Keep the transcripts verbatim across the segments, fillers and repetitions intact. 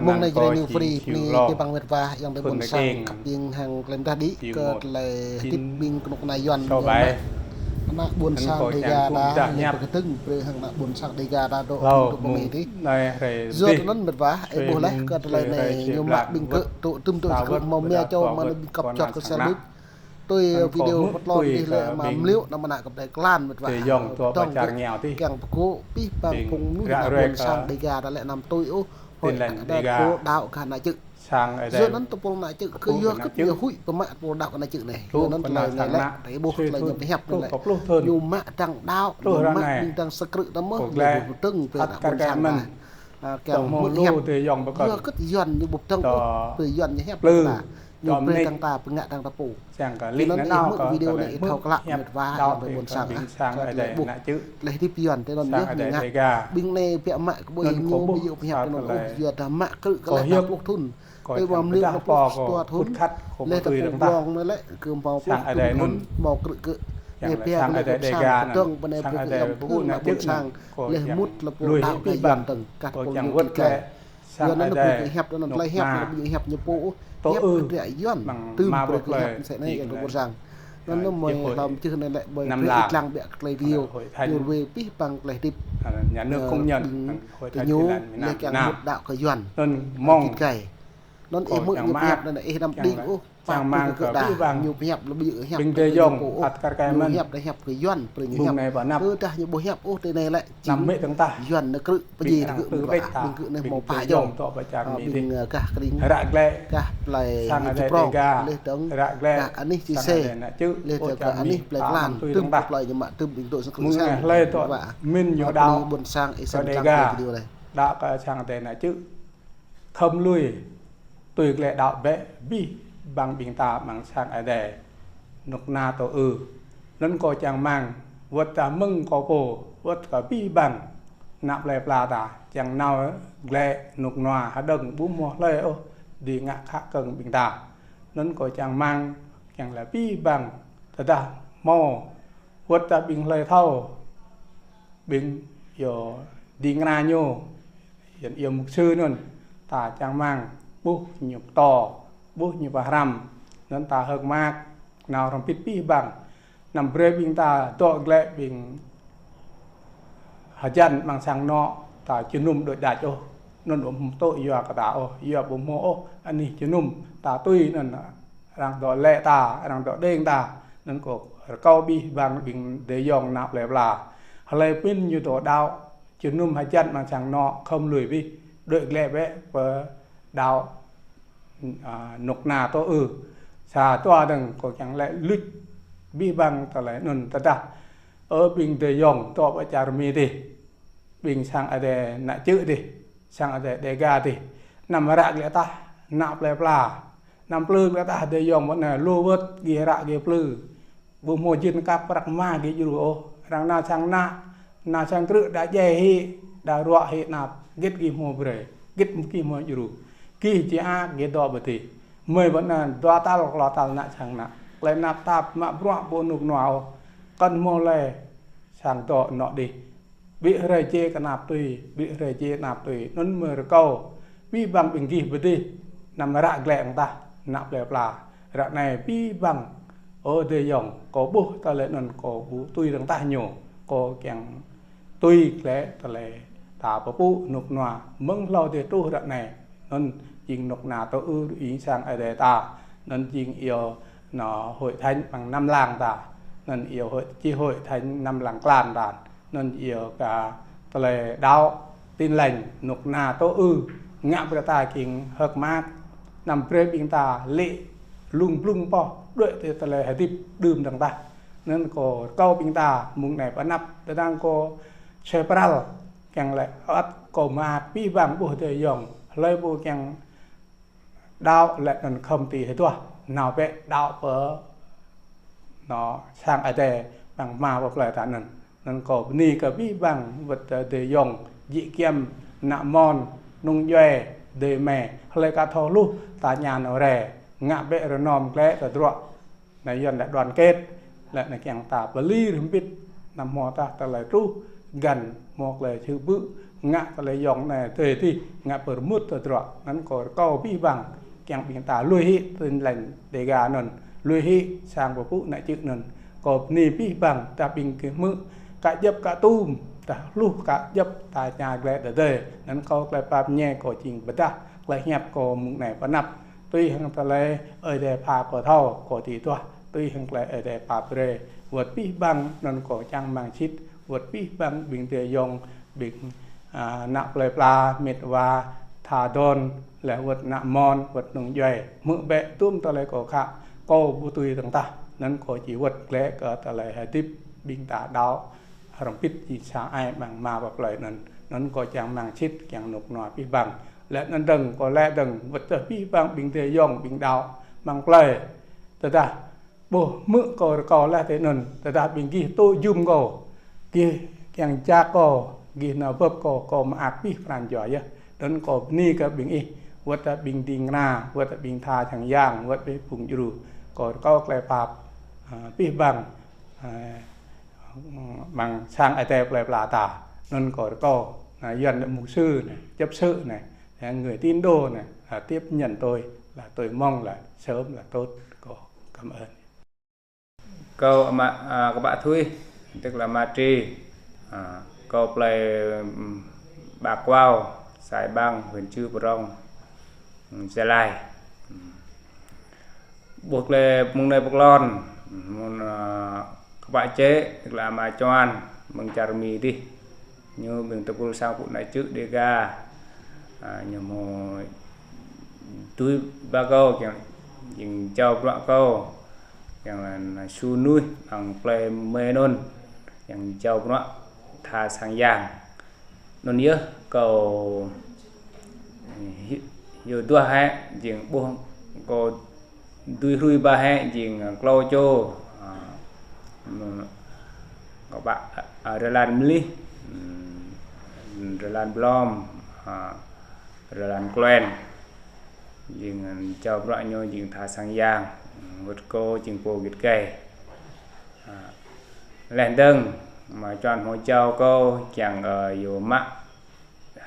Phung anai jrê New Free, pni pia păng met wa, yang tơ ƀuôn sang, kăp ƀing hăng klem dah đĭ, kơ tơlơi hơdip ƀing kơnuk kơna Yuan, ană ƀuôn sang Dega ta, yang pơkơdơ̆ng brơi hăng ană ƀuôn sang Dega ta dŏ, dŏ pơ Mi tih. Yua tơ anŭn met wa, ih ƀuh laih, kơ tơlơi anai ñu mă ƀing gơ̆, tŭ tŭm tŭ gơ̆ hmâo mia čô, mă anai ƀing kăp čŏt kơ se đĭ. Tui video pơtlon tih lĕ mă mlio anăm mơnă kơ plei klan met wa. Dong kiăng pơkŏ pih păng phung mơnuih ană ƀuôn sang Dega ta lĕ anăm tui ôh. Hơi ană pô đaŏ kơ ană čư̆. Yua anŭn tơpul ană čư̆ kơ yua kơ yua huĭ pơmă tơpul đaŏ kơ ană čư̆ anai. Yua anŭn tơlơi anai lĕ, tơlơi ƀuh tơlơi ñu pơhiăp anŭn lĕ. Ñu mă dăng đaŏ, ñu mă ƀing dăng sơkrư̆ ta mơ̆, ñu pơdơ̆ng pơ ană ƀuôn sang ta. Kiăng mơ̆ hiăp. Yua kơ Yuan ñu ƀuh dăng ôh, pơ Yuan ñu hiăp ta. Ñu brơi dăng ta, pơngă dăng ta pô. Tui anŭn ih hmư̆ video anai ih thâo klă met wa, yang tơ ƀuôn sang ah. Kơ tơlơi ƀuh tơlơi hơdip Yuan tơ anŭn yơh ñu ngă. Ƀing anai biă mă kơ ƀu ih ñu ƀu yơh pơhiăp tơ anŭn ôh, yua dah mă krư̆ kơ lĕ dua pluh thŭn. Tui ƀa mơnĭt dua pluh dua thŭn. Lĕ tơpul glông anai lĕ kơ hmâo pluh thŭn hmâo krư̆ kơ. Anai pia kơ lĕ ƀuôn sang pơdơ̆ng pơ anai pơkơ̆ yăm thŭn ană ƀuôn sang. Lĕ mŭt lĕ pô đaŏ kơ Yuan dơ̆ng kah tơpul ñu kĭ kơ. Yua anŭn ƀu kơ hiăp anŭn tơlơi hiăp, ƀu hiăp ñu pô ôh. Hiăp kơ dră Yuan. Tơm brơi kơ hiăp mơsĕ anai yang tơ ƀuôn sang. Anŭn mơi hlăm čư̆ anai lĕ ƀơi brơi ih lăng ƀiă kơ tơlơi video. Ñu wê pih păng tơlơi hơdip. Ƀing gơñu lĕ kiăng mŭt đaŏ kơ Yuan. Anŭn mơ̆ng kĭ kơ. Anŭn ih hmư̆ ñu pơhiăp anŭn ih anăm đing ôh. Čang rơmang kơ ƀing gơ̆ dah ñu pơhiăp lĕ ƀu djơ̆ hiăp kơ ñu pô ôh. Ñu hiăp dah hiăp kơ Yuan, brơi ñu hiăp. Ơ dah ñu ƀu hiăp ôh, tơ anai lĕ jing Yuan anai krư̆ pơjing tơ gơ̆ mơ̆ ƀing gơ̆ anai hmâo pă jơ̆ng. Ƀing gah kơring, gah plei ñu či prong, leh dơ̆ng gah anih čih se, leh dơ̆ng gah anih plei klan, tơm plei ñu mă tơm ƀing dŏ sang krư̆ sang. Mơ̆ng anai hlơi dŏ mĭn ñu đaŏ ƀuôn sang ih sem čang video anai. Đaŏ kơ sang adai ană čư̆. Khŏm lui, tui glĕ đaŏ bĕ abih bang ƀing ta amăng sang adai, rơnŭk rơna tŏ ư. Anŭn kâo čang rơmang, wơ̆t tơdah mơ̆ng kâo pô, wơ̆t kơ abih bang ană plei pla ta, čang nao glĕ rơnŭk rơnua hơđơ̆ng ƀu hmâo hlơi ôh dưi ngă khă kơ̆ng ƀing ta. Anŭn kâo čang rơmang, kiăng lĕ abih bang, tơdah hmâo, wơ̆t tơdah ƀing hlơi thâo, ƀing yơh ding kơna ñu, Yuan yơh mục sư anŭn, ta čang rơmang, ƀuh ñu pơtô, ƀuh ñu pơhrăm, anŭn ta hơ̆k mơak, nao hrŏm hơbĭt abih bang. Anăm brơi ƀing ta dŏ glĕ ƀing hơjăn amăng sang anŏ, ta jơnum đôč đač ôh, anŭn ƀu hmâo tŭ yua kơ ta ôh, yua ƀu hmâo ôh anih jơnum, ta tui anŭn arăng dŏ lĕ ta, arăng dŏ đing ta, anŭn kâo rơkâo abih bang ƀing adơi ayŏng ană plei pla. Hlơi pĭn ñu dŏ đaŏ, jơnum hơjăn amăng sang anŏ khŏm lui abih, đuaĭ glĕ bĕ pơ đaŏ, a, rơnŭk rơna tŏ ư. Sa dua dơ̆ng kâo kiăng lĕ luč abih bang tơlơi anŭn tơdah. Ơ ƀing adơi ayŏng dŏ pơ čar Mi dih. Ƀing sang adai ană čư̆ dih, sang adai Dega dih. Anăm ră glĕ tah ană plei pla. Anăm plư glĕ tah adơi ayŏng ƀơi anai lu wơ̆t gih ră gih plư. Ƀu hmâo jing kăp prăk mah gih djru ôh. Arăng nao sang ană, nao sang krư̆ đa djai hĭ, đa ruă hĭ anăp, hơget gih hmâo brơi, hơget gih hmâo djru. Gih či ak gih dŏ pơ adih. Mơi ƀơi anai dua tal, klâo tal ană sang ană. Tơlơi anăp tap mă bruă ƀu rơnŭk rơnua ôh. Kăn hmâo lĕ sang dŏ anŏ dih. Ƀu hrơi čê kơ anăp tui, ƀu hrơi čê anăp tui. Anŭn mơi rơkâo abih bang ƀing gih pơ adih, anăm ră glĕ dơ̆ng tah ană plei pla. Ră anai abih bang, ơ adơi ayŏng, kâo ƀuh tơlơi anŭn kâo ƀu tui dơ̆ng tah ñu. Kâo kiăng tui glĕ tơlơi ta pơpŭ rơnŭk rơnua mơ̆ng hlâo dih truh ră anai. Anŭn jing rơnŭk rơna tŏ ư ƀing sang adai ta. Anŭn jing yơh anŏ hội thánh amăng năm làng ta. Anŭn yơh hội, chi hội thánh năm làng klan ta. Anŭn yơh kơ tơlơi đaŏ, Tin Lành, rơnŭk rơna tŏ ư, ngă brơi ta kiăng hơ̆k mơak, anăm brơi ƀing ta lê̆ lung blung pŏh, đuaĭ tui tơlơi hơdip đưm dơ̆ng tah. Anŭn kâo rơkâo ƀing ta mơ̆ng anai pơ anăp, tơdang kâo soi pral, kiăng lĕ ăt kâo mơak abih bang ƀuh adơi ayŏng, hlơi ƀu kiăng đaŏ lĕ anŭn khŏm tui hơduah, nao bĕ đaŏ pơ anŏ sang adai amăng hmua pơ plei ta anŭn. Anŭn kâo bơni kơ abih bang wơ̆t adơi ayŏng, djik kiăm, ană mon, nŭng djuai, adơi amai, hlơi ka thâo hluh, ta ña nao rai, ngă bĕ rơnom glĕ tơdruă. Anai Yuan lĕ đoàn kết, lĕ anai kiăng ta pơlir hơbĭt, anăm hmâo tah tơlơi truh, găn hmâo tơlơi čư̆ ƀư̆, Ngă tơlơi yŏng anai tui tih, ngă pơrmut tơdruă, anŭn kâo rơkâo abih bang, kiăng ƀing ta lui hĭ Tin Lành Đêga anŭn, lui hĭ sang pơpŭ ană čư̆ anŭn. Kâo bơni abih bang, tơdah ƀing gih hmư̆, kơ djŏp kơ tŭm, tơdah hluh kơ djŏp ta tơña glaĭ tơdơi, anŭn kâo tơlơi pap ñe kâo jing pơdah, tơlơi hiăp kâo mơ̆ng anai pơ anăp. Tui hăng tơlơi Ơi Adai pha kâo thâo, kâo či duah, tui hăng tơlơi Ơi Adai pap brơi, wơ̆t abih bang anŭn kâo čang rơmang sĭt, wơ̆t abih bang ƀing adơi ayŏng, ƀing, a, ană plơi pla, met wa, tha đon, laih wơ̆t ană mon, wơ̆t kơnung djuai, hmư̆ bĕ tŭm tơlơi kâo khă, kâo ƀu tui dơ̆ng tah, anŭn kâo či wơ̆t glaĭ kơ tơlơi hơdip ƀing ta đaŏ, hrŏm hơbĭt či sa ai amăng Ama pơ plơi anŭn, anŭn kâo čang rơmang sĭt kiăng rơnŭk rơnua abih bang. Laih anŭn dơ̆ng, kâo laĭ dơ̆ng, wơ̆t tơdah abih bang ƀing adơi ayŏng, ƀing đaŏ amăng plơi, tơdah ƀuh hmư̆ kâo rơkâo laih tui anŭn, tơdah ƀing gih tŭ jum kâo, gih kiăng jak kâo, gih nao bưp kâo, kâo mơak abih pran jua yơh. Anŭn kâo bơni kơ ƀing ih, wơ̆t tơdah ƀing ding kơna, wơ̆t tơdah ƀing tha sang yang, wơ̆t abih phung djru, kâo rơkâo tơlơi pap, a, abih bang, a, amăng sang Ơi Adai plơi pla ta, anŭn kâo rơkâo, a, Yuan mục sư anai, chấp sự anai, a, người tín đồ anai, a, tiếp nhận tôi là tôi mong là sớm là tốt. Kâo cảm ơn. Kâo Ama, a, kơ Bă Thuih, tức là Ama Tri, a, kâo plơi, ừm, Bak Wao, xã Êbăng, huyện Chư Prông, ừm, Gia Lai. Ƀuh tơlơi mơ̆ng anai pơklŏn, mơ̆ng, a, kơ Bă Čê, tức là Ama Čuan, mơ̆ng čar Mi dih. Ñu ƀing tơpul sang pơpŭ ană čư̆ Đêga. A, ñu hmâo dưi ba kâo, kiăng, kiăng jao bruă kâo, kiăng lĕ ană su nuih, amăng plơi mơ̆ng anŭn, kiăng jao bruă tha sang yang. Anŭn yơh kâo, ơ, hyu-, hyu duah hĕ, jing ƀuh kâo dưi hrui ba hĕ, jing, ơ, klâo čô, ơ, mơ-, kơ Bă, ơ, Rơlan Mlih, ưm, Rơlan Blom, ơ, Rơlan Kluen, jing, ơ, jao bruă ñu jing tha sang yang, ưm, wơ̆t kâo jing pô git gai. Ơ, laih dơ̆ng, Ama Čuan hmâo jao kâo, kiăng, ơ, hyu mă,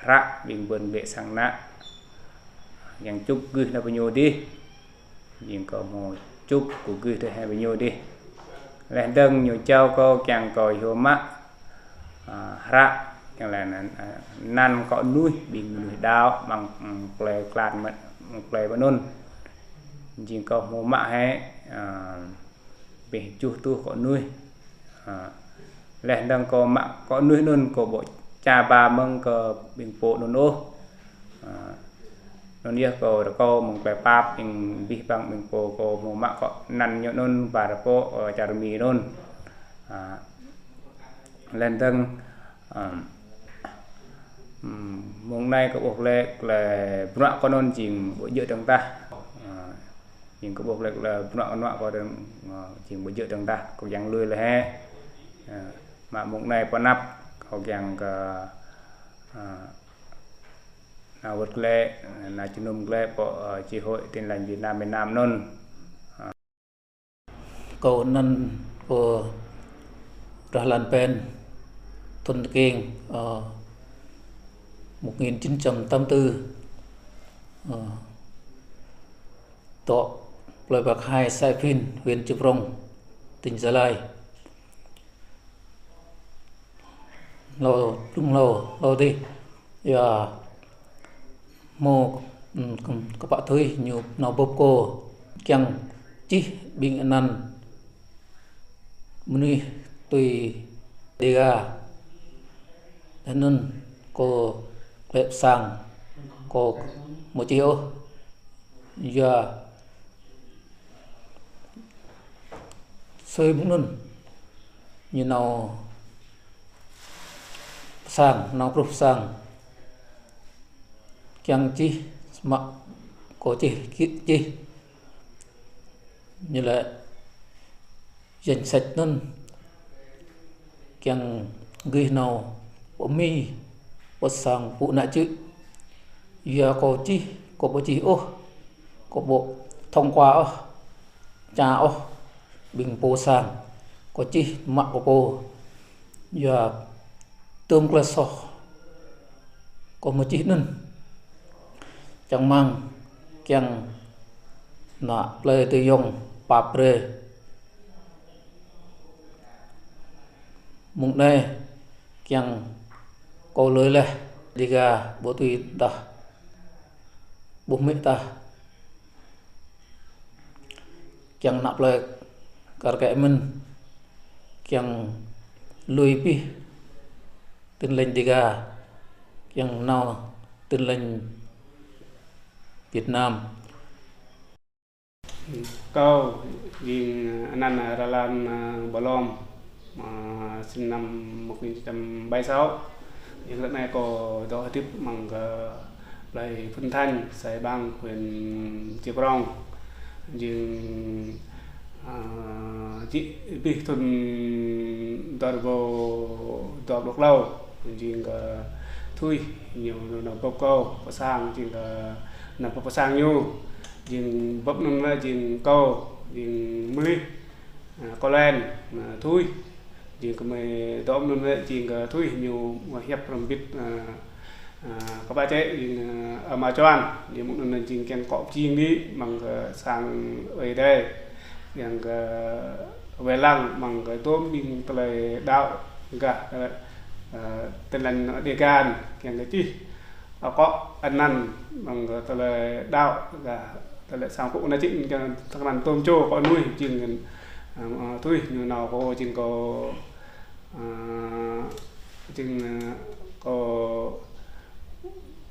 hră ƀing bơn bĕ sang ană, kiăng čŭp gưt nao pơ ñu dih. Jing kâo hmâo čŭp kơ gưt tơ hĕ pơ ñu dih. Laih dơ̆ng ñu jao kâo kiăng kâo hyu mă, a, hră, kiăng lĕ anăn, a, anăn kơ nuih ƀing mơnuih đaŏ amăng, ưm, plơi klan mơ̆n, amăng plơi mơ̆n anŭn. Jing kâo hmâo mă hĕ, a, pĕh tơjuh rơtuh kơ nuih. A, laih dơ̆ng kâo mă kơ nuih anŭn kâo ƀu ča ba mơ̆ng kơ ƀing pô anŭn ôh. A, anŭn yơh kâo rơkâo mơ̆ng plơi pap ƀing abih bang ƀing pô kâo hmâo mă kơ anăn ñu anŭn ba rơkâo, ơ, čar Mi anŭn. A, laih dơ̆ng, ưm, ưm, mơ̆ng anai kâo ƀuh lĕ, lĕ bruă kâo anŭn jing ƀu djơ̆ dơ̆ng tah. A, jing kâo ƀuh lĕ, lĕ bruă kâo anŭn kâo dơ̆ng, ơ, jing ƀu djơ̆ dơ̆ng tah, kâo kiăng lui lĕ hĕ. Ơ, mă mơ̆ng anai pơ anăp, kâo kiăng kơ, ơ, nao wơ̆t glaĭ, nao jơnum glaĭ pơ, ơ, Chi hội Tin lành Việt Nam miền Nam anŭn. Ơ. Kâo anăn kâo Rơlan Pen, thôn Tơkeng, ơ, một nghìn chín trăm tám tư, ơ, tŏ plơi Bak Hai, xã Êphĭn, huyện Chư Prông, tỉnh Gia Lai. Hlâo, blung hlâo, hlâo dih, yua hmâo, ưm, kơ, kơ Bă Thuih ñu nao bưp kâo kiăng čih ƀing anăn mơnuih tui Đêga. Anŭn kâo klĕ pơ sang, kâo ƀu čih ôh. Yua sui mơ̆ng anŭn, ñu nao pơ sang, nao truh pơ sang, kiăng čih, mă kâo čih, ki-, čih. Ñu lĕ danh sách anŭn kiăng gih nao pơ Mi, pơ sang pơpŭ ană čư̆. Yua kâo čih, kâo ƀu čih ôh, kâo ƀu thông qua ôh, ča ôh, ƀing pô sang, kâo čih mă kơ pô. Yua tơm klĕ soh, kâo mơčih anŭn. Čang rơmang kiăng ană plei tơyŏng pap brơi. Mơ̆ng anai kiăng kâo lui laih Dega ƀu tui tah, ƀu hmư̆ tah. Kiăng ană plei kar kaĭ mơ̆n, kiăng lui pih Tin Lành Dega, kiăng nao Tin Lành Việt Nam. Kâo jing anăn Ralan Balom, a, sinh năm một nghìn chín trăm bảy mươi sáu. Jing ră anai kâo dŏ hơdip amăng kơ plei Phun Thanh, xã Ea Bang, huyện Chư Prông. Jing, a, čih abih thŭn dua rơbâo dua pluh klâo. Jing kơ Thuih ñu nao bưp kâo pơ sang, jing kơ nao bưp pơ sang ñu. Jing bưp anŭn lĕ jing kâo, jing mơlih, a, kâo len, a, Thuih. Jing kơ mơi dŏ anŭn lĕ jing kơ Thuih ñu hiăp hrŏm hơbĭt, a, a, kơ pă čĕ jing, a, ama čuan. Jing mơ̆ng anŭn jing kiăng kŏ pơjing đĭ amăng kơ sang ơi adai. Kiăng kơ wai lăng amăng kơ tôm ƀing tơlơi đaŏ gah, a, Tin Lành Dega, kiăng kơ čih akŏ anăn amăng kơ tơlơi đaŏ gah tơlơi sang pŭ anai čih, kiăng tơkơnăn tôm čô kâo mơnuih jing, a, a, Thuih ñu nao kâo jing kâo, a, jing, a, kâo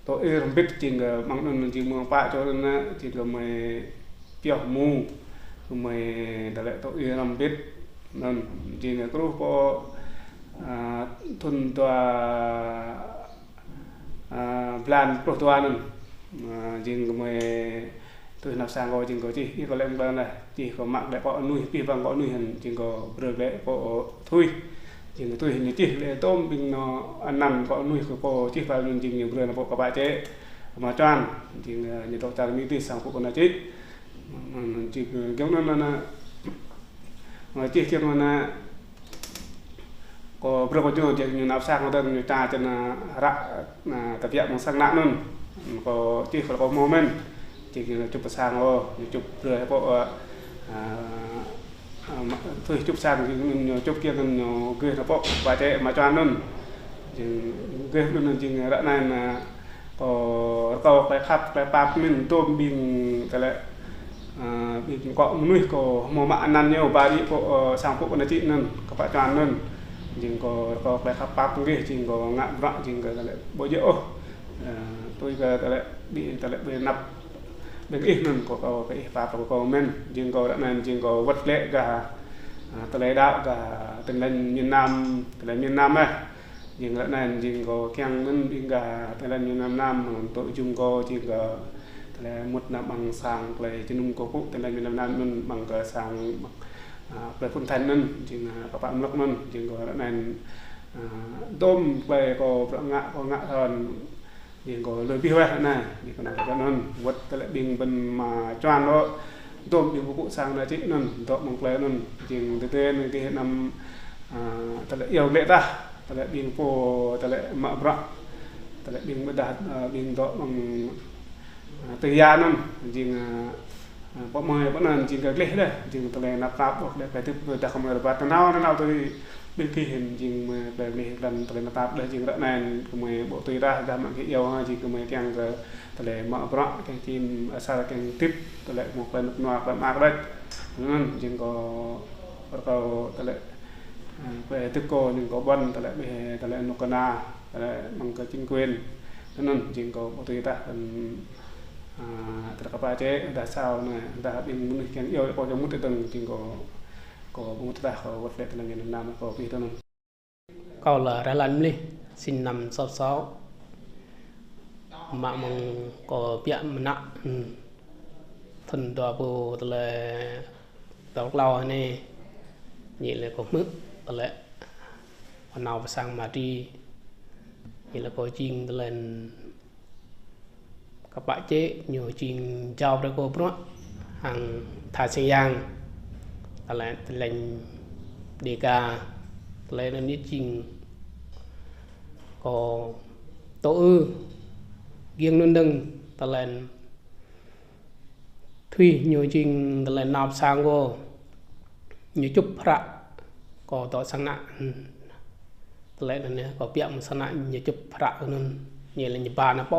tŏ ih hrŏm hơbĭt jing kơ amăng anŭn jing mơ̆ng pă čô anŭn jing kơ mơi pioh mơ̆ng kơ mơi tơlơi tŏ ih hrŏm hơbĭt anŭn jing kơ truh pơ, a, thŭn dua a, blan pluh dua anŭn. A, jing kơ mơi Thuih nao pơ sang kâo jing kâo čih, ih kâo lĕ mơ̆ng anai, čih kâo mă lĕ kâo mơnuih, pih băng kâo mơnuih hăn, jing kâo brơi lĕ kâo Thuih. Jing kơ Thuih ñu čih lĕ tôm ƀing anŭn anăn kâo mơnuih kơ kâo čih pă anŭn jing ñu brơi nao pơ kơ pă čĕ ama čuan, jing, a, ñu dŏ čar Mi tih sang pŭ kơ anai čih. Jing, a, giŏng anŭn anai, a, čih giŏng anŭn anai, kâo brơi kơ ñu, jing ñu nao pơ sang kâo dơ̆ng ñu ča čăn ră, a, tơbiă amăng sang anŭn. Kâo čih kơ kâo hmâo mơ̆n. Jing ñu čŭp pơ sang kâo, ñu čŭp brơi kâo, a, a, a, mă, Thuih čŭp sang, jing ñu čŭp kiăng ñu gơih nao pơ pă čĕ ama čuan anŭn. Jing gơih anŭn jing ră anai, a, kâo rơkâo tơlơi khăp, tơlơi pap mơ̆n tôm ƀing tơlơi, a, ƀing kâo mơnuih kâo hmâo mă anăn ñu ba đĭ pơ, a, sang pŭ kơ anai čih anŭn, kơ pă čuan anŭn. Jing kâo rơkâo tơlơi khăp pap gơih, jing kâo ngă bruă, jing kâo tơlơi ƀu djơ̆ ôh. A, tui kơ tơlơi ƀing, tơlơi ƀing anăp ƀing ih anŭn kâo, kâo kơ ih pap kơ kâo mơ̆n, jing kâo ră anai jing kâo wơ̆t glaĭ gah, a, tơlơi đaŏ gah Tin Lành miền Nam, Tin Lành miền Nam ah. Jing ră anai jing kâo kiăng mơ̆n ƀing gah Tin Lành miền Nam, tŏ jum kâo jing kơ tơlơi mŭt nao amăng sang plei jơnum kâo pŭ Tin Lành miền Nam anŭn amăng kơ sang, a, plei Phun Thanh anŭn, jing, a, kơ pă mlŏk anŭn, jing kâo ră anai, a, dôm plei kâo bruă ngă, kâo ngă thâo jing kâo lui pih weh anai, jing kâo nao kơ anŭn, wơ̆t tơlơi ƀing ƀing ama čuan lŏ, dôm ƀing pơpŭ sang anai čih anŭn, dŏ amăng plei anŭn, jing tơdơi anŭn gơih anăm, a, tơlơi iâu glaĭ tah, tơlơi ƀing pô, tơlơi mă bruă, tơlơi ƀing ƀôdah, a, ƀing dŏ amăng, a, tơyar anŭn, jing, a, a, pơmơi pơnăn jing kơ gleh đeh, jing tơlơi năp tap ƀôh đeh, kơ tip ƀôdah kơ mơi rơbat nao, nao tui ƀing gih hĭn jing mơi tơlơi gleh lăn tơlơi năp tap đeh jing ră anai kơ mơi ƀu tui tah gah mă gih iâu ha, jing kơ mơi kiăng kơ tơlơi mă bruă, kiăng čim asar, kiăng tip, tơlơi mơ̆ng tơlơi nŭk nua, tơlơi mơak đeh. Anŭn jing kâo rơkâo tơlơi, a, tơlơi tip kâo jing kâo ƀuăn tơlơi ƀĕ, tơlơi nŭk kơna, tơlơi amăng kơ chính quyền. Anŭn jing kâo ƀu tui tah kơ, a, tơlơi kơ pă čĕ, dah sao anai, dah ƀing mơnuih kiăng iâu kâo čang mŭt tơdang jing kâo, kâo ƀu mŭt tah, kâo wơ̆t glaĭ Tin Lành miền Nam kâo pih tơnŭn. Kâo lĕ Ralan Mlih, sinh năm sáu sáu. Mă mơ̆ng kâo biă mơnă, hmm, thŭn dua rơbâo tơlơi dua pluh klâo anai, ñu lĕ kâo hmư̆ tơlơi nao pơ sang mơ̆ng adih, ñu lĕ kâo jing tơlơi kơ pă čĕ ñu jing jao brơi kâo bruă hăng tha sang yang, tơlơi Tin Lành Dega, tơlơi anŭn ñu jing kâo tŏ ư, Giŏng anŭn dơ̆ng, tơlơi Thuih ñu jing tơlơi nao pơ sang kâo, ñu čŭp hră kâo dŏ sang ană. Tơlơi anŭn yơh, kâo biă mơ̆ng sang ană ñu čŭp hră kâo anŭn, ñu lĕ ñu ba nao pơ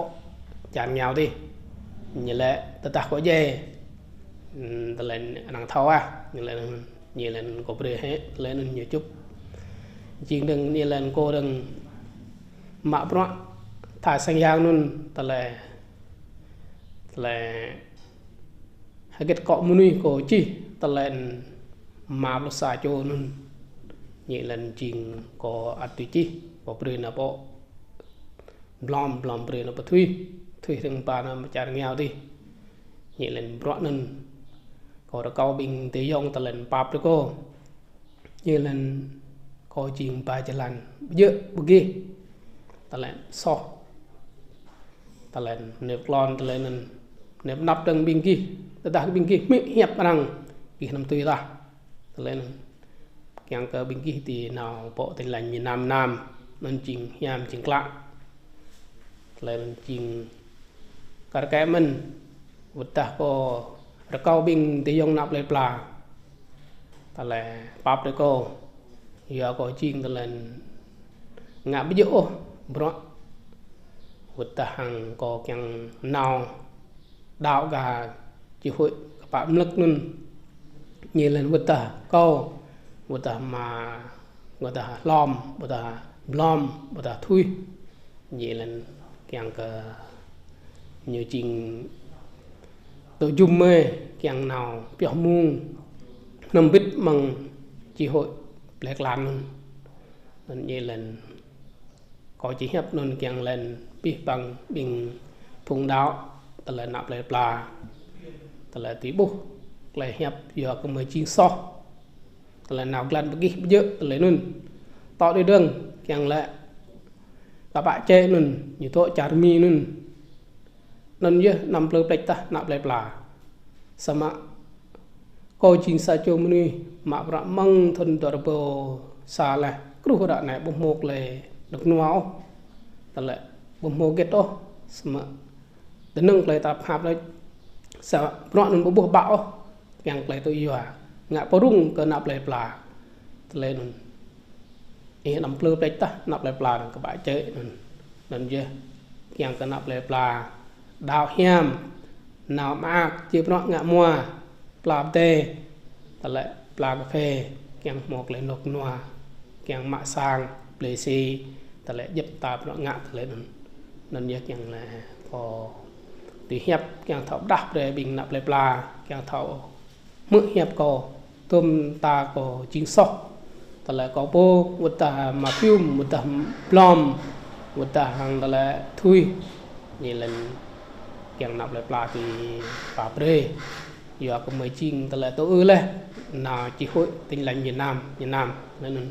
čar rơngiao adih. Ñu lĕ tơdah kâo djai, tơlơi anŭn thâo ah, ñu lĕ, ñu lĕ kâo brơi hĕ, tơlơi anŭn ñu čŭp. Jing dơ̆ng ñu lĕ kâo dơ̆ng mă bruă tha sang yang anŭn, tơlơi, tơlơi hơget akŏ mơnuih kâo čih tơlơi anŭn mă pluh sa čô anŭn. Ñu lĕ jing kâo ăt tui čih, kâo brơi nao pơ Blom, Blom brơi nao pơ Thuih, Thuih dơ̆ng ba nao pơ čar rơngiao adih. Ñu lĕ bruă anŭn kâo rơkâo ƀing adơi ayŏng tơlơi pap brơi kâo. Ñu lĕ kâo jing ba jơlan, ƀu djơ̆ ƀu gih. Tơlơi soh. Tơlơi nao pơ klon, tơlơi anŭn nao pơ anăp dơ̆ng ƀing gih. Tơdah ƀing gih hmư̆ hiăp arăng, gih anăm tui tah. Tơlơi anŭn kiăng kơ ƀing gih dưi nao pơ Tin Lành miền Nam, Nam, anŭn jing hiam jing klă. Tơlơi anŭn jing kar kaĭ mơ̆n, wơ̆t tơdah kâo rơkâo ƀing adơi ayŏng ană plơi pla tơlơi pap brơi kâo, yua kâo jing tơlơi ngă ƀu djơ̆ ôh bruă. Wơ̆t tơdah hăng kâo kiăng nao đaŏ gah chi hội kơpă mlơ̆k anŭn. Ñu lĕ wơ̆t tơdah kâo, wơ̆t tơdah mă, wơ̆t tơdah Hlom, wơ̆t tơdah Blom, wơ̆t tơdah Thuih. Ñu lĕ kiăng kơ ñu jing tŭ jum mơi kiăng nao pioh mơ̆ng anăm bĭt mơ̆ng chi hội plơi pla anŭn. Anŭn ñu lĕ kâo čih hiăp anŭn kiăng lĕ abih bang ƀing phung đaŏ tơlơi ană plơi pla. Tơlơi tui ƀuh tơlơi hiăp yua kơ mơi jing soh. Tơlơi nao glan ƀu gih ƀu djơ̆ tơlơi anŭn. Tŏ đơi dơ̆ng kiăng lĕ kơpă čê anŭn, ñu dŏ čar Mi anŭn. Anŭn yơh anăm plư plĕč tah ană plơi pla. Samơ̆ kâo jing sa čô mơnuih mă bruă mơ̆ng thŭn dua rơbâo sa laih, truh ră anai ƀu hmâo tơlơi rơnŭk rơnua ôh. Tơlơi ƀu hmâo hơget ôh. Samơ̆ tơnăng tơlơi ta pơhăp laih, sa bruă anŭn ƀu ƀuh ƀă ôh. Kiăng tơlơi tŭ yua, ngă pơrŭng kơ ană plơi pla. Tơlơi anŭn ih anăm plư plĕč tah ană plơi pla dơ̆ng kơpă čê anŭn. Anŭn yơh kiăng kơ ană plơi pla đaŏ hiam, nao mơak, či bruă ngă mua, pla pơdai, tơlơi pla kơphê, kiăng hmâo tơlơi rơnŭk rơnua, kiăng mă sang, plơi si, tơlơi djŏp ta bruă ngă tơlơi anŭn. Anŭn yơh kiăng lĕ kâo tui hiăp kiăng thâo pơdah brơi ƀing ană plơi pla, kiăng thâo hmư̆ hiăp kâo, tơm ta kâo jing soh. Tơlơi kâo pô, wơ̆t tơdah Ma Pium, wơ̆t tơdah Blom, wơ̆t tơdah hăng tơlơi Thuih. Ñu lĕ kiăng ană plơi pla tui pap brơi. Yua kơ mơi jing tơlơi tŭ ư laih, nao chi hội Tin Lành miền Nam, miền Nam. Anŭn